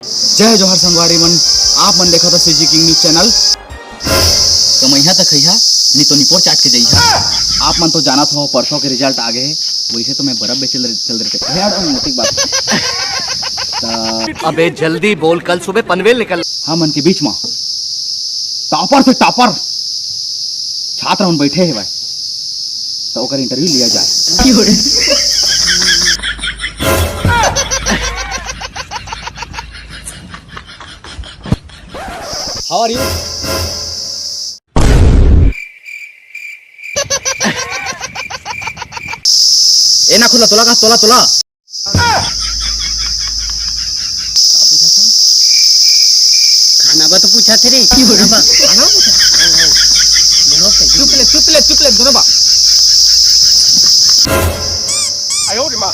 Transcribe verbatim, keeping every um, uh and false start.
जय जोहार संगवारी मन, आप मन देखत हो सीजी किंग न्यूज चैनल। कमइहा त खइहा, नी तो निपोर चाट के जइहा। आप मन तो जानत हो, परसों के रिजल्ट आ गे हे, वइसे तो मैं बर्फ बेचे ल चल देते। हे यार, मोटी बात। त अबे जल्दी बोल, कल सुबह पनवेल निकल। हमन के बीच म टॉपर से टॉपर छात्र मन बैठे हे भाई, त ओकर इंटरव्यू लिया जाए। How are you? ए ना खुला, तोला का, तोला, तोला। खाना बा तो पूछा थे रे, खाना बा। चुप ले, चुप ले, चुप ले, दोनों बा। आयो रे माँ।